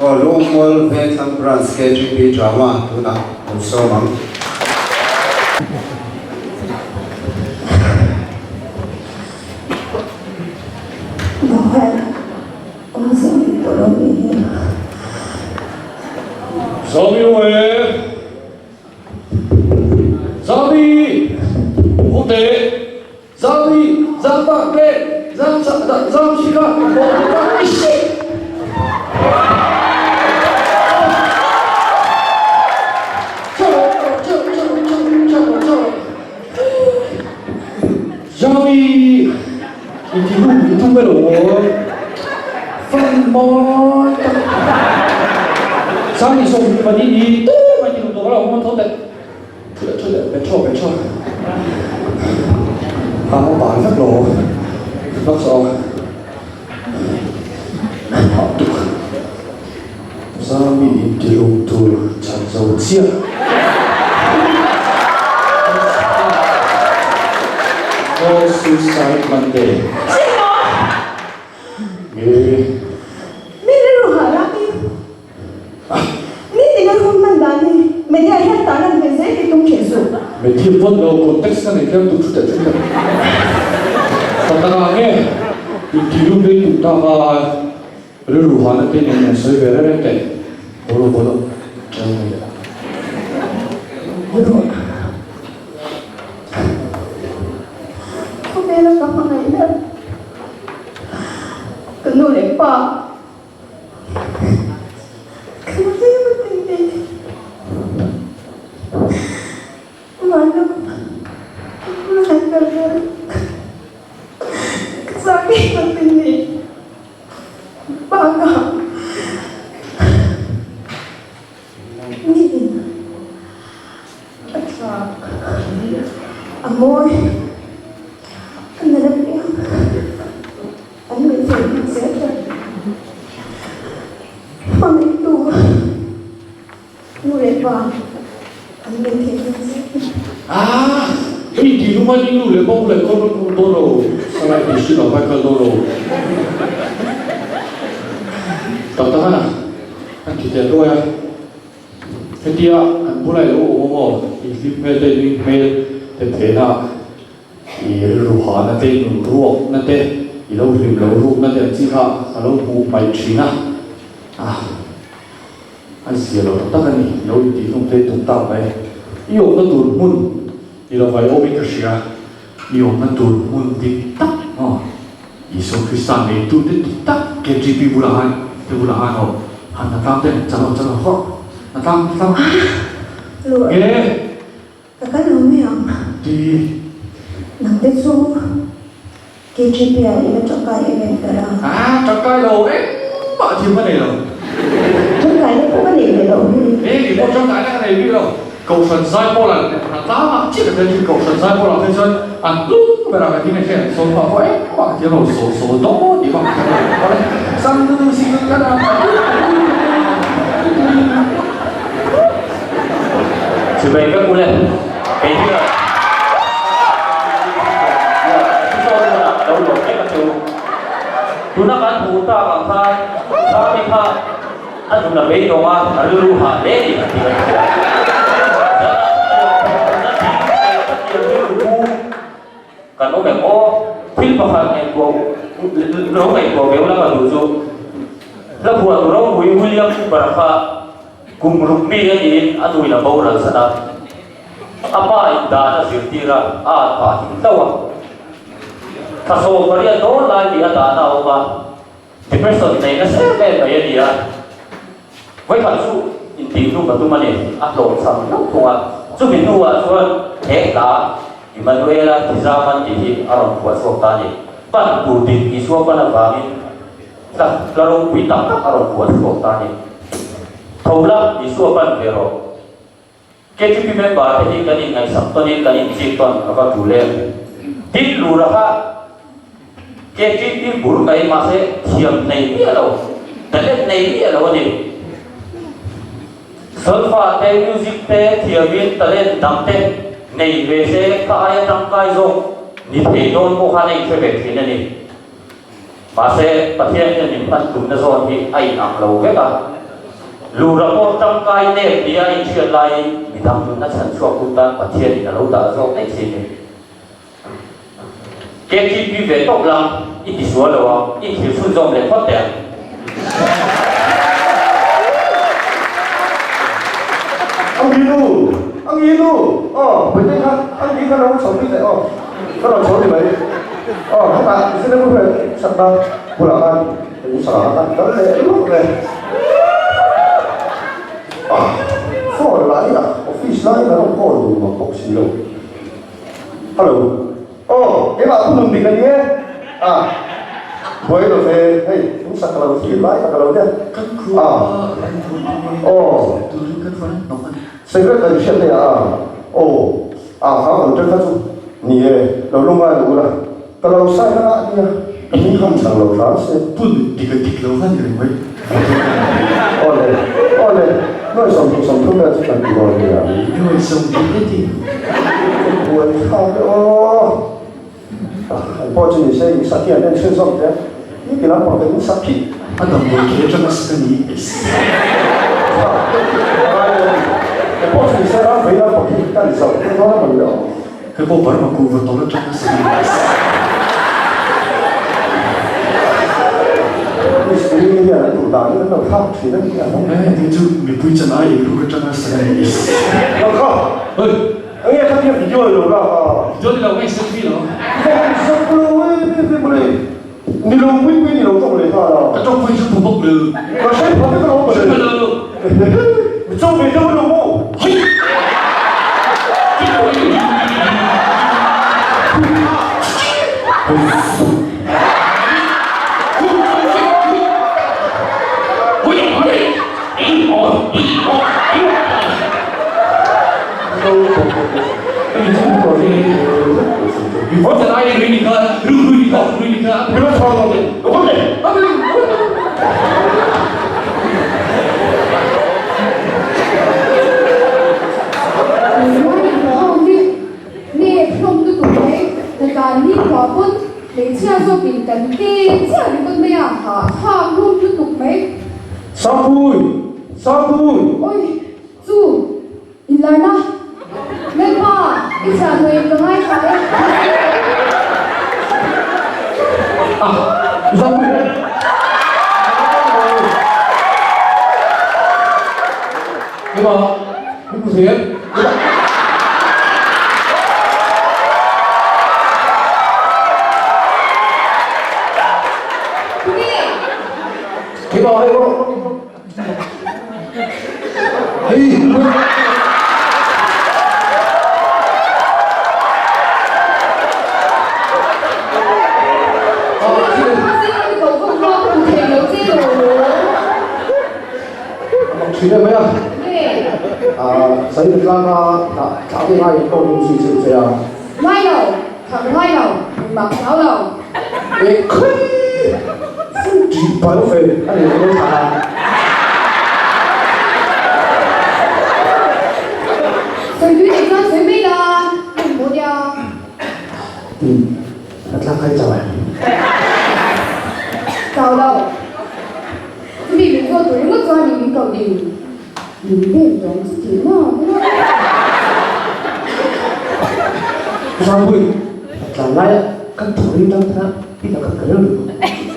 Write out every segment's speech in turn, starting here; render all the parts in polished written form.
Aw Lungmual Vengthlang Branch KTP Drama tunah kan sawm ang. Zami aw e! Zami! Hute! Zami, zam tak le, zam sak tak, zam sika, bawk tak, isi! Zami, i ti rum i tum elo maw? Fan mawi tak. Zami 24 ni te mai ti rum tawh lo, maw tho teh. Thu leh thu leh, petrol petrol. A maw bal vek lo. Vak saw. Hah tuk. Zami in ti lum tur chan zo chiah. No suicide Monday. Nge. Mi rilru hah lak i. Ni tina hun hman dan hi media hian tan an hmeh zel hi tum thin suh. Media pawn lo context ka nei tlem tuk thu teh thu teh. Ka ta nga nge inti lum lei tum tak a rilru hana te nen an sawi ve reng reng teh. Bolo bolo ṭang mai leh. Khawvela ka hmangaih ber ka nu leh pa. An min sawi hman zel ber. Hmangaihtu nu leh pa an min theih hman zel ber. Ah, hei ti lung a ni nu leh pa u leh kawr kawr dawn lo, salai ti si lo vai kal dawn lo. Tak tak a, an ti teh duai a. Hetia an bula i lo awm amaw, i hlim hmel te, i nui hmel te phena. I rilru hahna te, i nun ruakna te, i lo hlim lo rukna te ang chi kha ka lo hmuh hmaih thin a, ah, a zia lo tak tak a ni, i lo intih hlum te tum tak mai. I awmna tur hmun i lo ngaih awmin ka hria, i awmna tur hmun dik tak maw, Isua Krista neitu te dik tak KGP bulah khan te bulah khan aw, han natlang te, chalo chalo hawrh, natlang natlang, nge? Ka kal lo mai ang. Ti. Nang te chu KGP ah i la tangkai em em ber a. Ah, tangkai lo engmah thil ka nei lo. Tangkai na pawh ka nei ve lo hi. Eng eng pawh tangkai na ka nei bik lo. Kohhran zai pawh lah hna tlang ah chiah ka tel thin. Kohhran zai pawh lah phei chuan an tlung ber ah ka ding a hriat. Sawl pah pawh engmah ka thiam lo. Sawl sawl dawn tih bak ka thiam lo. Awle, sam du du si du ka na. Chibai vek ule, kei hian lo lawm vek a chu. Tuna kan hmuh tak ang khan Thami kha a nun a beidawng a, a rilru hah hle tih kan ti kan hria. Kan awm em aw? Thil pakhat ngaihtuah lo ngaihtuah ve ula ka duh chu hla phuah ropui William Cooper-a kha Kum ruk mi a niin a nuin a boral zat a, a pa in dan a zirtir a, a at phah him hlauh a. Thla 18 dawn lai tih a dahna a awm a, depression nei nasa em em mai a ni a. Vawikhat chu intih hnu ka tum a ni, a hlawhchham hlauh thung a. Chumi hnuah chuan he hla Immanuela Thizaman tih hi a rawn phuah chhuak ta a ni. Pan tur dik Isua pan avangin. Hla hla ropui tak tak a rawn buat chhuak ta a ni. Tho la, Isua pan ve rawh. KTP member te hi kan inngaihsak tawnin kan inchik tawn a va tul em. Tin lura kha KTP bur mai mahse thiam nei miah lo, talent nei miah lo a ni. Solfa te, music te thiamin talent dang te nei ve se kha aia tangkai zawk ni thei dawn pawh khan a inhre ve thin a ni. Mahse, Pathian hian min hman tumna zawn hi a inang lo vek a. Lura pawh tangkai nep nia inhriat laiin midang nunna chhanchhuaktu tan Pathianin a lo dah zawk daih thin ni. KTP ve tawp la, i ti sual lo a, i thil chhunzawm leh phawt teh ang. Ang ngi nu, ang ngi nu, aw, Bawihtei kha, ang ngi kha lo chho bik leh aw, ka rawn chho ni mai, aw, hetah Zilemu hian sakna bulah khan in sak ah khan kal leh lawk le, ah, phone lai ah, office laiin an rawn call duh mang bawk si lo. Hello. Aw, keimah pu nun dik a ni e. Ah, buai lo ve, hei in sak ka lo thlir lai tak a lo nia. Ah, aw, secret kan hriat hei ah, aw, ah kha contract kha chu ni e, lo lungngai lo ula, ka lo sign a nia, ka hming khan chang lo hram se. Pu nun dik a dik lo kha ni reng mai. Aw le, aw le, nuai 20 30 vel chu kan ti dawn nia. Nuai 20 e ti. Buai thlak e aw. An pawh chu ni se in sak hi an en chhun zawk teh. Ni ti lampang te in sak khi. A damdawi khi atanga sak a ni es. An pawh chu ni se ram vei lampang khi kan zoh te dawn a maw ni le aw. Hei pawh Burma kuhva tawlh atanga sak a ni es. Mistiri te hian an duh danin an lo thlak thin a ni a. Hei chu mipui chan ai eiruk atanga sak a ni es. Nangkha! Hei! Enge khatia video i lo lak a? Video ni lo, nge selfie lo? Selfie lo e, mawle. Ni lo pui pui ni lo tawk leh nghal a. Ka tawk pui chu phu bawk lo. Ka hre pha vek alawm mawle. Hre pha lo. Mi chaw ve deuh alawm aw. Hei! Sapui! Sapui! Chu, inlarna, Lalpa, i chhiahhlawh in ka ngaithla e. Ah, Zampui. Ema, min hmu thei em? Tunge? Ema, hei rawh. Ngai lo, thak ngai lo, engmah hlau lo. Sawi tui nei chuan sawi mai la, ka hmu nia. Chau lo. Chumi min zawt tur ringawt chuan i min koh ding. Min pen tawng chu tih na ka la. Zangpui, tlan laia kan thaw ring dang tana i laka ka rel duh.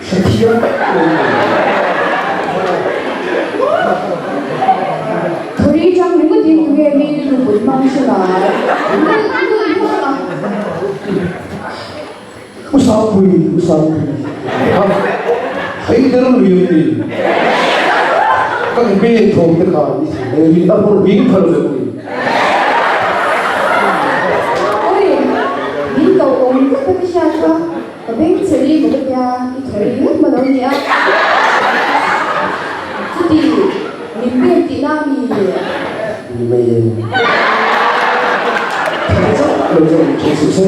Hrethiam mai lo ni. Thaw ring tang ringawt in tunge mi rilru put hmang hre ngai. Nulh nulh hlawk a. U Sangpui, U Sangpui, kha hei der lui an ni. Ka ke pen thawm te kha i thei mai min a hmur bing phal vek ni. Oi, min ko awm tlat a ka hriat kha, ka beng che ri bawk atia i thaw ri ngawt ma lo ni a. Chuti, min pen tihna mi? Ni mai e. Thil chauh lo chu awm thin suh se.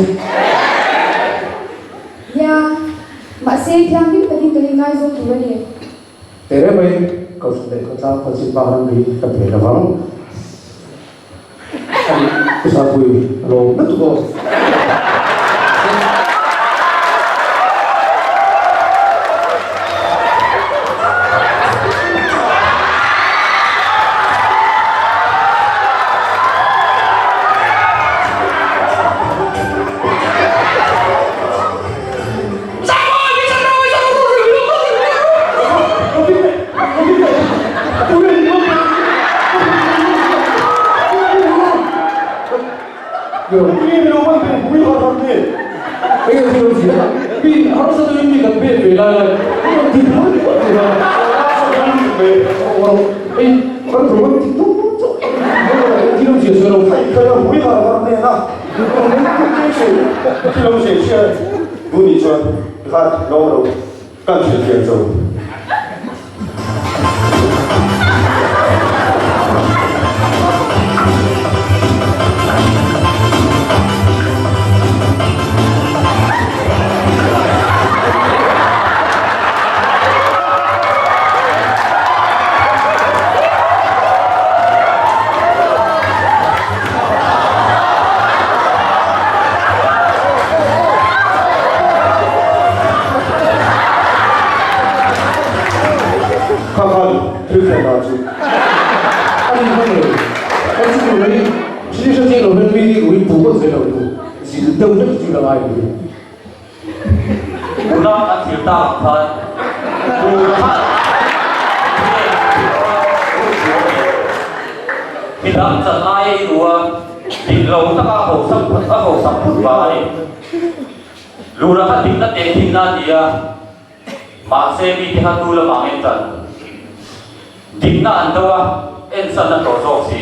Nia, mahse thianghlim takin kan inngaizawng tur a ni. Teh reng mai, Kohhran leh khawtlang khaw chin bak ramri ka pe lo vang. Ani, Pu Sapui, a lawm lutuk aw. Mi mi lo man pe hui har har ne. Eng thil awm zia mi harsa deuhin mi kan pek ve lai lai an ti phur phur thei a. Ei kan romantic deuh chauh eng thil awm zia sawi lo. Hei ka la hui har har nen a thil awm zia hria duh nih chuan tikhan lo lo kan hrilhfiah cho. Kha khan thil thlen dan chu. A ni hman lo. Kan chu tur mai thil hre chiang lo hian mi hi ui bu ngawt zel lo tu zil deuh vek chu la ngai ni. Tuna an thil tak ang khan tur khan midang chan ai a i duh a, dik lo taka a hausak phut vang a ni. Lura kha dikna teh thinna a ni a, mahse mite kha tu lamah nge tan? Dikna an do a, ensan a hlawh zawk si.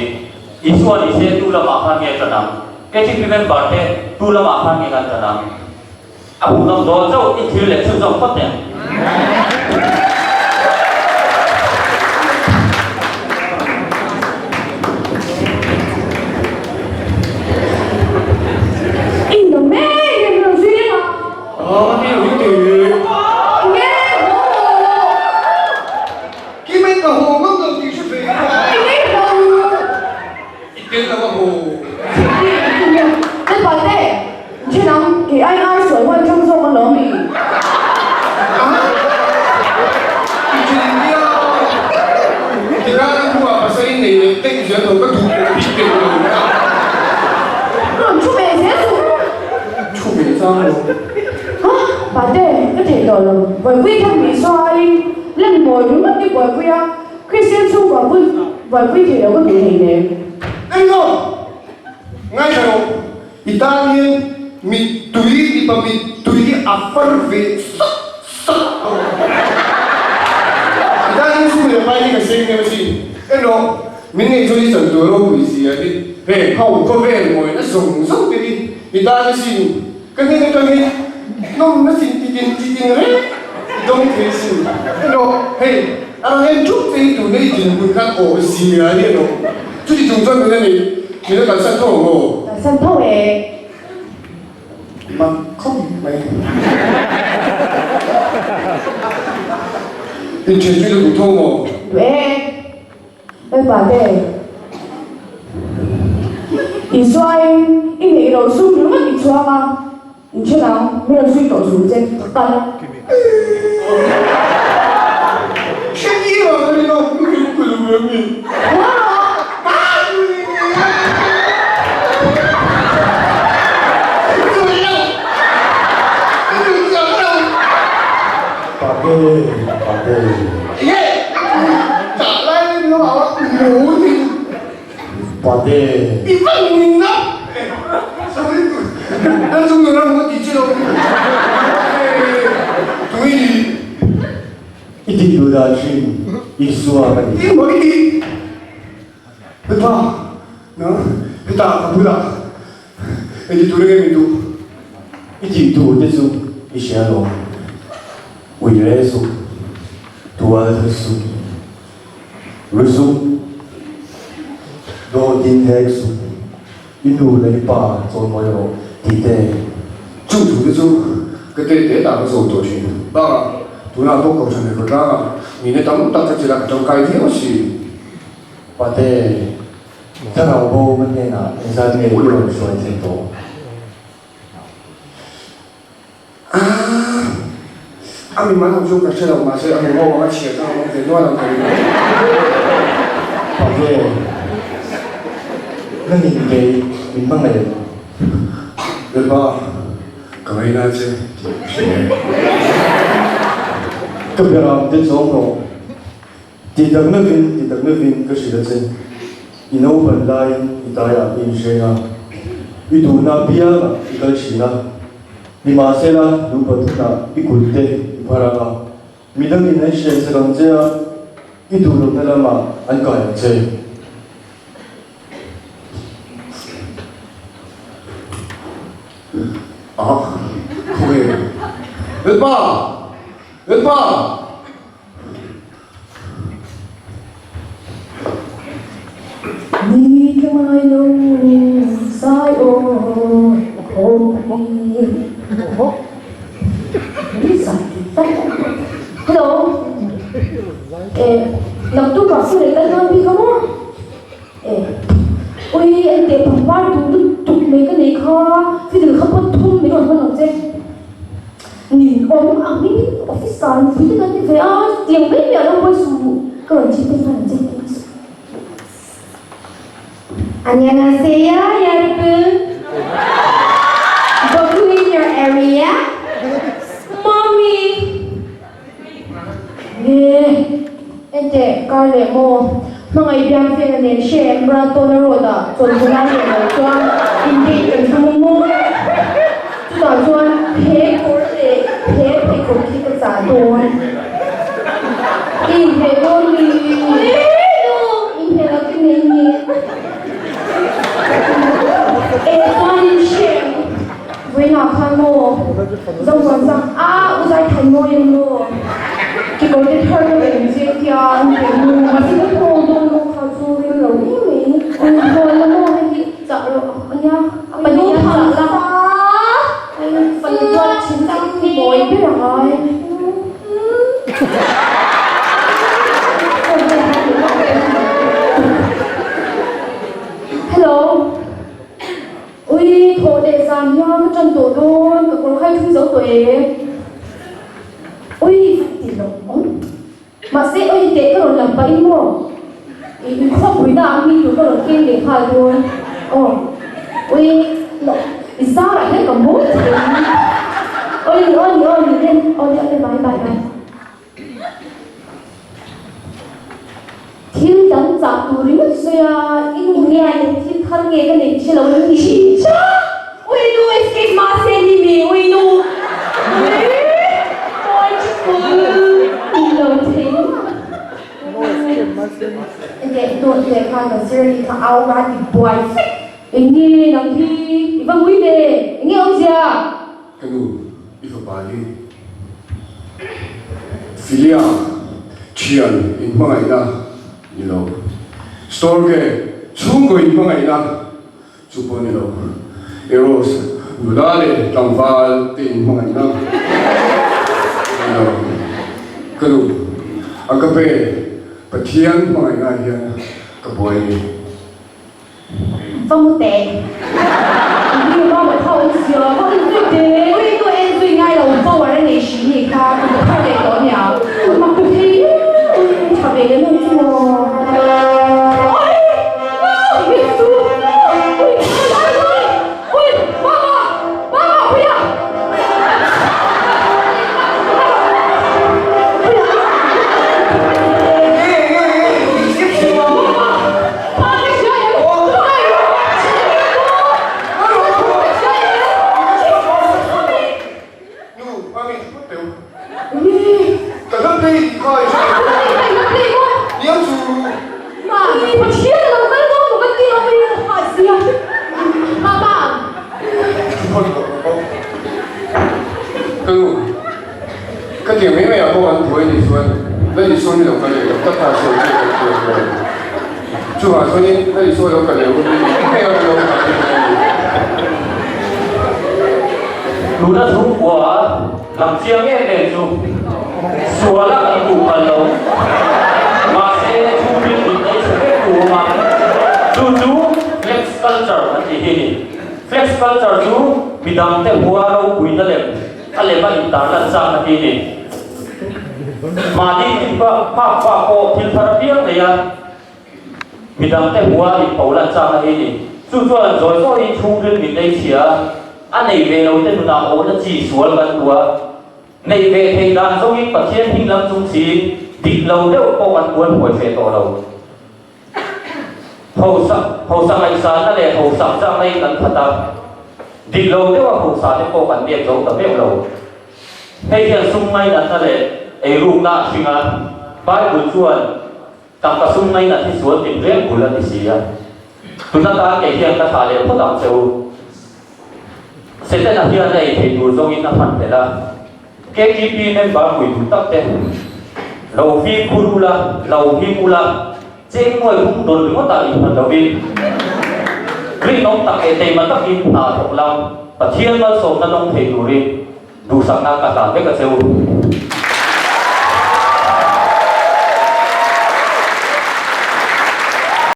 Isua ni se tu lamah khan nge tan ang? KTP member te tu lamah khan nge kan tan ang? A hmuhnawm dawn chauh i thil leh chhunzawm phawt nen. Ngaithla rawh, i tan hian mittui mipa mittui hi a far ve sak sak tawh. I tan hian sum leh pai hi ka seng em asin. En rawh, min ngei chuan i chan tur ropui zia hi he ho khawvel mawina zawng zawng te hi i tan asin. Ka hnen atang hi nawmna sin titin titin reng i dawng thei asin. En rawh, hei a rang en thup che hi tuna i dinhmun khan awm zia hi en rawh. Chuti chung chuan min a nei, min a kalsan tho ang aw? Kalsan tho e. Mak khawp mai. Inthen chu i la duh tho ang aw? Duh e. Lalpa te, Isuain i neih loh sum ringawt i chhuang a, inthen ang, min rawn zui tawh zul che, ka kal. I tih duh dan hrim Isua ka ni. I tih tur te chu i hria alawm. Ui re suh, tual tha suh, ru suh, dawt in hek suh, i nu leh i pa chawimawi rawh tih te. Chung thu te chu ka te te tah ka zawm tawh thin. Bakah tunah pawh kohhran leh khawtlangah mine tam tak ka chilh a, ka tangkai viau a si. Pate, thlarau bo ka hnenah engzat nge i rawn hruai thei tawh? Aaa, a mi man ho chu ka hre lo, mahse a hmu ho ang a chhiar kha a awm ve nual ang ka ring. Pate, na nin kei min hmangaih em? Lalpa, ka ngaina che tih ka hria e. Ka biaram te chawm rawh. Ti tak meuhin, ti tak meuhin ka hrilh a che. I naupan laiin i taiah i inhreng a. I duhna apiangah i kal thin a, nimahsela nupa thunah i kut te i phar ang a, midangin an hriatsak ang che a, i duh lohna lamah an kai ang che. Ah, khawnge? Lalpa! Lalpa! Ni ka ngai lo sai aw khawpui Hello Eh naktuk ah phone kal dawn bik a maw Eh ui enteh pangpar duh lutuk mai ka nei kha fiddle kha pawt thum min rawn hawn ang che. Nin awm a hmingin office ah nupui te kan ni ve a, chutiang mai mai a lo hawi suh ka rawn chhip te nghal ang che tih ka sawi. Annyeonghaseyo yeorobun Goku in your area? Mommy! Nge enteh kar leh maw hmangaih biang fian a nen hre em Raltawna road ah chawlhmu lai leh lo chuan in date kan tum a maw chutah chuan he kawr leh he pheikhawk khi ka chah dawn i inhmeh dawn mi inhmeh lo te nei ni e chuan in hre em Vawiinah khan maw Zomuan chang a u zai than mawi em maw kekawr te thar ka ven che tia an ti em maw mahse ka thawl dawn maw kha chu rem lo em mai ui thawl la maw hei hi chah rawh ania a pahnih a chah la fanu duat thin tak hi mawi ber a ngai. Hello. Ui, thawh leh zan hian ka ṭan tawh dawn, ka kawr khai ṭhui zo tawh e. Ui, ka ti lo awm. Mahse, ui teh ka rawn lang pahin maw? I inkhawmpuina ah mi tur ka rawn keng leh nghal dawn. Aw, ui, lo, i zarah hian ka mawi thei. Ui, ni aw, ni aw, ni le, aw le, aw le, bye, bye, bye. Thil dang chah tur ringawt sawi a, i nu hian thil thar nge ka neih hre lo em ni? Chicha! Ui nu escape mahse ni mi ui nu ui mawi chukul ni lo thei mah. Enge dawt leh khan ka zir ni kha au ka ti buai vek. Enge nang hi i va ngui ve enge awmzia? Ka nu, i fapa hi Philia thian inhmangaihna ni lo, Storge chhungkaw inhmangaihna chu pawh ni lo, Eros nula leh tlangval te inhmangaihna ni lo. Ka nu, Agape Pathian hmangaihna hian ka buai a ni. Va mu teh. Ni va mu tho an sia, va en zui teh. Ui nu en zui ngai lo power a nei hrim ni kha ka hmu thar leh tawh ania. Mak tu thei ui tha ve leh lo chu maw. Ui ui chu ui ui ui mama mama puia. Ka tiang mai mai ah pawh an buai nih chuan Lalisua hi lo kal leh lo tak ta sawi che kan ti ang lo. Chuvang chuanin Lalisua lo kal leh hun hi mai a lo nghah thei dawn a ni. Tuna chhungkua lam chiang em em chu suala kan duh phal lo. Mahse chhungril min ei chhe vek tu awm a, chu chu flex culture an tih hi a ni. Flex culture chu midangte hua ropuina lem a lem a intarlan chak a ti a ni. Mahni thil phak phak pawh thil thar apiang nei a, midangte hua inpholan chak a hi a ni. Chu chuan zawi zawiin chhungril min ei chhia a, a nei ve lo te nunah awhna chi sual kan duh a. Neih ve theih dan zawngin Pathian hming lam chung siin dik lo deuh pawh kan buan huai hreh tawh lo. Hausa, hausa ngaihsanna leh hausak chakna in kan khat a. Dik lo deuha hausa te pawh kan nep zo ta meuh lo. Hei hian sum ngainatna leh eirukna a hring a, Bible chuan tangka sum ngainat hi sual tinreng bul a ti si a. Tun atan kei hian ka thlah leh phawt ang che u. Setana hian a ei thei tur zawngin a hman hlelh a. KTP member pui duh tak te, lo fimkhur ula, lo him ula, cheng nuai hung dawn ringawt ah inhman lovin, rinawm tak leh teima takin hna thawk la, Pathian malsawmna dawng thei turin duhsakna ka hlan vek a che u.